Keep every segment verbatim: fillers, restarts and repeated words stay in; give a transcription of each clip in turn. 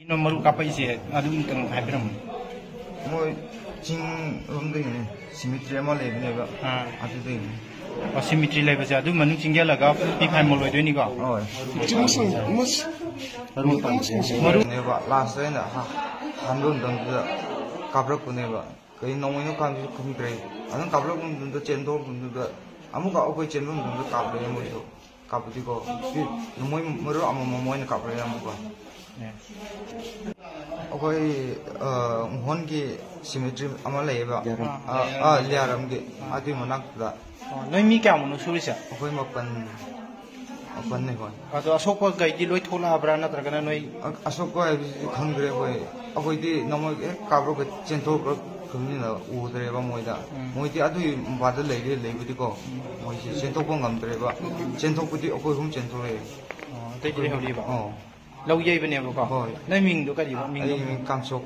ꯀꯩꯅꯣ ꯃꯔꯨ ꯀꯥꯞꯄꯛꯏꯁꯦ ꯑꯗꯨꯝꯇꯪ ꯍꯥꯏꯕꯤꯔꯝꯃꯨ꯫ ꯃꯣꯏ ꯆꯤꯡ ꯂꯣꯝꯗꯒꯤꯅꯦ, ꯁꯤꯃꯤꯇ꯭ꯔꯤ ꯑꯃ ꯂꯩꯕꯅꯦꯕ꯫ ꯑꯥ꯫ ꯑꯗꯨꯗꯒꯤꯅꯦ꯫ ꯑꯣ, ꯁꯤꯃꯤꯇ꯭ꯔꯤ ꯂꯩꯕꯁꯦ ꯑꯗꯨ ꯃꯅꯨꯡ ꯆꯤꯡꯁꯤꯜꯂꯒ ꯄꯤꯐꯥꯏ ꯃꯣꯜ ꯑꯣꯏꯗꯣꯏꯅꯤꯀꯣ? ꯍꯣꯏ꯫ ꯃꯔꯨ ꯅꯦꯕ, ꯂꯥꯁꯇ ꯑꯩꯅ ꯍꯥ-, ꯍꯥꯟꯕ ꯃꯇꯝꯗꯨꯗ ꯀꯥꯞꯂꯛꯄꯅꯦꯕ꯫ ꯀꯩ ꯅꯣꯡꯃꯩꯅꯣ ꯀꯥꯞꯄꯤꯁꯨ ꯈꯪꯗ꯭ꯔꯦ꯫ ꯑꯗꯨꯝ ꯀꯥꯞꯂꯛꯄ ꯃꯇꯝꯗ, ꯆꯦꯟꯊꯣꯔꯛꯄ ꯃꯇꯝꯗ, ꯑꯃꯨꯛꯀ ꯑꯩꯈꯣꯏ ꯆꯦꯟꯕ ꯃꯇꯝꯗ ꯀꯥꯞꯂꯛꯑꯦ ꯃꯣꯏꯁꯨ꯫ ꯀꯥꯞꯄꯗꯤꯀꯣ, ꯁꯤ ꯅꯣꯡꯃꯩ ꯃꯔꯨ ꯑꯃꯃꯝ ꯑꯣꯏꯅ ꯀꯥꯞꯂꯛꯑꯦ ꯑꯃꯨꯛꯀ꯫ ꯑꯦ꯫ ꯑꯩꯈꯣꯏ, ꯑ, ꯃꯣꯍꯟꯒꯤ ꯁꯤꯃꯤꯇ꯭ꯔꯤ ꯑꯃ ꯂꯩꯌꯦꯕ꯫ ꯑꯥ꯫ ꯑ, ꯑ, ꯂꯤꯌꯥꯔꯝꯒꯤ꯫ ꯑꯗꯨꯒꯤ ꯃꯅꯥꯛꯇꯨꯗ꯫ ꯑꯣ, ꯅꯣꯏ ꯃꯤ ꯀꯌꯥꯃꯨꯛꯅꯣ ꯁꯨꯔꯤꯁꯦ? ꯑꯩꯈꯣꯏ ꯃꯥꯄꯟ, ꯃꯥꯄꯟꯅꯦ ꯍꯣꯏ꯫ ꯑꯗꯣ ꯑꯁꯣꯛꯄꯈꯩꯗꯤ ꯂꯣꯏ ꯊꯣꯛꯂꯛꯑꯕ꯭ꯔꯥ, ꯅꯠꯇ꯭ꯔꯒꯅ ꯅꯣꯏ? ꯑ-, ꯑꯁꯣꯛꯄ ꯍꯥꯏꯕꯁꯤꯗꯤ ꯈꯪꯗ꯭ꯔꯦ ꯑꯩꯈꯣꯏ꯫ ꯑꯩꯈꯣꯏꯗꯤ ꯅꯃꯣꯏ ꯍꯦꯛ ꯀꯥꯞꯂꯒ ꯆꯦꯟꯊꯣꯛꯈ꯭ꯔꯕꯅꯤꯅ ꯎꯗ꯭ꯔꯦꯕ ꯃꯣꯏꯗ꯫ ꯎꯝ꯫ ꯃꯣꯏꯗꯤ ꯑꯗꯨꯒꯤ ꯃꯄꯥꯗ ꯂꯩꯔꯦ, ꯂꯩꯕꯗꯤꯀꯣ꯫ ꯎꯝ꯫ ꯃꯣꯏꯁꯦ ꯆꯦꯟꯊꯣꯛꯄ ꯉꯝꯗ꯭ꯔꯦꯕ꯫ ꯆꯦꯟꯊꯣꯛꯄꯗꯤ ꯑꯩꯈꯣꯏ ꯑꯍꯨꯝ ꯆꯦꯟꯊꯣꯔꯛꯑꯦ꯫ ꯑꯣ, ꯑꯇꯩꯗꯤ ꯂꯩꯍꯧꯔꯤꯕ? ꯑꯣ꯫ ꯂꯧ ꯌꯩꯕꯅꯦꯕꯀꯣ? ꯍꯣꯏ꯫ ꯅꯪ ꯃꯤꯡꯗꯣ ꯀꯔꯤꯕ? ꯃꯤꯡꯗꯣ? ꯑꯩ ꯃꯤꯡ ꯀꯥꯟꯁꯣꯛ꯫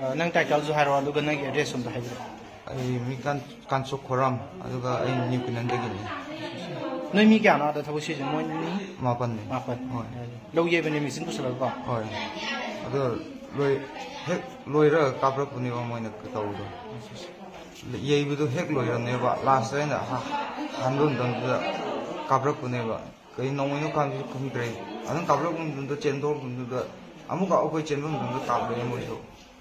ꯑ, ꯅꯪ title ꯁꯨ ꯍꯥꯏꯔꯣ, ꯑꯗꯨꯒ ꯅꯪꯒꯤ address ꯑꯝꯇ ꯍꯥꯏꯕꯤꯔꯛꯑꯣ꯫ ꯑꯩ ꯃꯤꯡ ꯀꯥꯟ-, ꯀꯥꯟꯁꯣꯛ ꯈꯣꯔꯥꯝ, ꯑꯗꯨꯒ ꯑꯩ ꯅ꯭ꯌꯨ ꯀꯤꯅꯟꯗꯒꯤꯅꯤ꯫ ꯅꯣꯏ ꯃꯤ ꯀꯌꯥꯅꯣ ꯑꯥꯗ ꯊꯕꯛ ꯁꯨꯏꯁꯦ? ꯃꯣꯏ ꯃꯤ? ꯃꯥꯄꯟꯅꯤ꯫ ꯃꯥꯄꯟ꯫ ꯍꯣꯏ꯫ ꯂꯧ ꯌꯩꯕꯅꯦ, ꯃꯦꯆꯤꯟ ꯄꯨꯁꯜꯂꯒꯀꯣ? ꯍꯣꯏ꯫ ꯑꯗꯣ ꯂꯣꯏ-, ꯍꯦꯛ ꯂꯣꯏꯔꯒ ꯀꯥꯞꯂꯛꯄꯅꯦꯕ ꯃꯣꯏꯅ ꯇꯧꯕꯗꯣ꯫ ꯌꯩꯕꯗꯣ ꯍꯦꯛ ꯂꯣꯏꯔꯝꯅꯦꯕ, ꯂꯥꯁꯇ ꯑꯩꯅ ꯍꯥ-, ꯍꯥꯟꯕ ꯃꯇꯝꯗꯨꯗ ꯀꯥꯞꯂꯛꯄꯅꯦꯕ꯫ ꯀꯩ ꯅꯣꯡꯃꯩꯅꯣ ꯀꯥꯞꯄꯤꯁꯨ ꯈꯪꯗ꯭ꯔꯦ꯫ ꯑꯗꯨꯝ ꯀꯥꯞꯂꯛꯄ ꯃꯇꯝꯗ, ꯆꯦꯟꯊꯣꯔꯛꯄ ꯃꯇꯝꯗ, ꯑꯃꯨꯛꯀ ꯑꯩꯈꯣꯏ ꯆꯦꯟꯕ ꯃꯇꯝꯗ ꯀꯥꯞꯂꯛꯑꯦ ꯃꯣꯏꯁꯨ꯫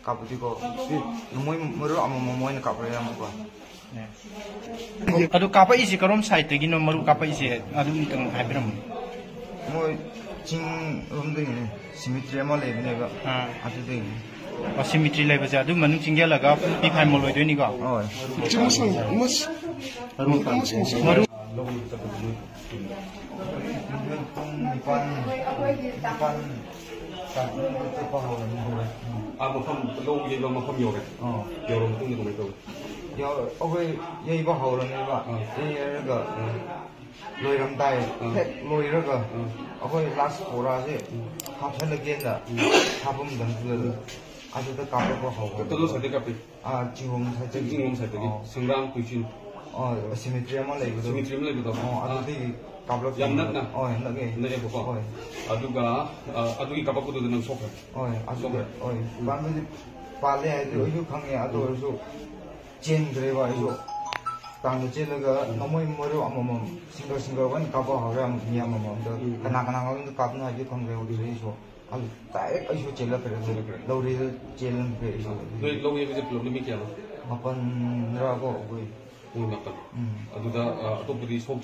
ꯀꯥꯞꯄꯗꯤꯀꯣ, ꯁꯤ ꯅꯣꯡꯃꯩ ꯃꯔꯨ ꯑꯃꯃꯝ ꯑꯣꯏꯅ ꯀꯥꯞꯂꯛꯑꯦ ꯑꯃꯨꯛꯀ꯫ ꯑꯗꯨ ꯀꯥꯞꯄꯛꯏꯁꯦ ꯀꯔꯣꯝ side ꯇꯒꯤꯅꯣ? ꯃꯔꯨ ꯀꯥꯞꯄꯛꯏꯁꯦ ꯑꯗꯨꯝꯇꯪ ꯍꯥꯏꯕꯤꯔꯝꯃꯨ꯫ ꯃꯣꯏ ꯆꯤꯡ ꯂꯣꯝꯗꯒꯤꯅꯦ, ꯁꯤꯃꯤꯇ꯭ꯔꯤ ꯑꯃ ꯂꯩꯕꯅꯦꯕ꯫ ꯑꯥ꯫ ꯑꯗꯨꯗꯒꯤꯅꯦ꯫ ꯑꯣ, ꯁꯤꯃꯤꯇ꯭ꯔꯤ ꯂꯩꯕꯁꯦ ꯑꯗꯨ ꯃꯅꯨꯡ ꯆꯤꯡꯁꯤꯜꯂꯒ ꯄꯤꯐꯥꯏ ꯃꯣꯜ ꯑꯣꯏꯗꯣꯏꯅꯤꯀꯣ? ꯍꯣꯏ꯫ ꯃꯔꯨ ꯂꯧꯕ ꯆꯠꯄꯗꯣ ꯅꯣꯏ ꯄꯨꯡ ꯅꯤꯄꯥꯟ, ꯅꯤꯄꯥꯟ ꯇꯥꯕꯗ ꯆꯠꯄ ꯍꯧꯔꯅꯤ꯫ ꯑꯥ, ꯃꯐꯝ, ꯂꯧ ꯌꯩꯕ ꯃꯐꯝ ꯌꯧꯔꯦ? ꯑꯥ꯫ ꯌꯧꯔ ꯃꯇꯨꯡꯗ ꯀꯃꯥꯏꯅ ꯇꯧꯋꯤ? ꯌꯧ-, ꯑꯩꯈꯣꯏ ꯌꯩꯕ ꯍꯧꯔꯅꯦꯕ꯫ ꯑꯥ꯫ ꯌꯩꯔꯒ, ꯑꯥ꯫ ꯂꯣꯏꯔꯝꯗꯥꯏ, ꯑꯥ꯫ ꯍꯦꯛ ꯂꯣꯏꯔꯒ, ꯑꯥ꯫ ꯑꯩꯈꯣꯏ last ꯕꯣꯔꯥꯁꯦ, ꯎꯝ꯫ ꯍꯥꯞꯍꯜꯂꯒꯦꯅ, ꯎꯝ꯫ ꯍꯥꯞꯄ ꯃꯇꯝꯗꯨꯗ, ꯎꯝ꯫ ꯑꯗꯨꯗ ꯀꯥꯞꯂꯛꯄ ꯍꯧꯕ꯫ ꯀꯗꯣꯝ side ꯇꯒꯤ ꯀꯥꯞꯄꯤ? ꯑꯥ, ꯆꯤꯡꯒꯣꯡ side ꯇꯒꯤ꯫ ꯆꯤꯡꯒꯣꯡ side ꯇꯒꯤ꯫ ꯑꯣ꯫ ꯁꯪꯒ꯭ꯔꯥꯝ ꯇꯨꯏꯆꯤꯟ꯫ ꯑꯣ, cemetery ꯑꯃ ꯂꯩꯕꯗꯣ꯫ Cemetery ꯑꯃ ꯂꯩꯕꯗꯣ꯫ ꯑꯣ, ꯑꯥ꯫ ꯑꯗꯨꯗꯒꯤ ꯀꯥꯞꯂꯛꯄ꯫ ꯌꯥꯝ ꯅꯛꯅ? ꯍꯣꯏ, ꯅꯛꯑꯦ꯫ ꯅꯛꯑꯦꯕꯀꯣ? ꯍꯣꯏ꯫ ꯑꯗꯨꯒ ꯑ, ꯑꯗꯨꯒꯤ ꯀꯥꯞꯄꯛꯄꯗꯨꯗ ꯅꯪ ꯁꯣꯛꯈ꯭ꯔꯦ? ꯍꯣꯏ, ꯑꯗꯨꯗꯤ ꯁꯣꯛꯈ꯭ꯔꯦ? ꯍꯣꯏ, ꯄꯥꯟꯕꯗꯤ ꯄꯥꯜꯂꯦ ꯍꯥꯏꯗꯤ ꯑꯩꯁꯨ ꯈꯪꯉꯦ꯫ ꯑꯗꯨ ꯑꯣꯏꯔꯁꯨ ꯆꯦꯟꯗ꯭ꯔꯦꯕ ꯑꯩꯁꯨ꯫ ꯇꯥꯡꯗ ꯆꯦꯜꯂꯒ ꯅꯣꯡꯃꯩ ꯃꯔꯨ ꯑꯃꯃꯝ, ꯁꯤꯡꯒꯜ ꯁꯤꯡꯒꯜ ꯑꯣꯏꯅ ꯀꯥꯞꯄ ꯍꯧꯔꯦ, ꯃꯤ ꯑꯃꯃꯝꯗ꯫ ꯀꯅꯥ ꯀꯅꯥ ꯃꯃꯤꯡꯗꯣ ꯀꯥꯞꯄꯅꯣ ꯍꯥꯏꯕꯗꯤ ꯈꯪꯗ꯭ꯔꯦ ꯍꯧꯖꯤꯛ ꯑꯩꯁꯨ꯫ ꯑꯗꯨ ꯗꯥꯏꯔꯦꯛ ꯑꯩꯁꯨ ꯆꯦꯜꯂꯛꯈ꯭ꯔꯦ꯫ ꯆꯦꯜꯂꯛꯈ꯭ꯔꯦ꯫ ꯂꯧꯔꯤꯗ ꯆꯦꯜꯂꯝꯈ꯭ꯔꯦ ꯑꯩꯁꯨ꯫ ꯅꯣꯏ ꯂꯧ ꯌꯩꯕꯁꯦ ꯄꯨꯂꯞꯅ ꯃꯤ ꯀꯌꯥꯅꯣ? ꯃꯥꯄꯟꯔꯥ ꯀꯣ ꯑꯩꯈꯣꯏ꯫ ꯃꯣꯏ ꯃꯥꯄꯟ꯫ ꯎꯝ꯫ ꯑꯗꯨꯗ ꯑ, ꯑꯇꯣꯞꯄꯗꯤ ꯁꯣꯛ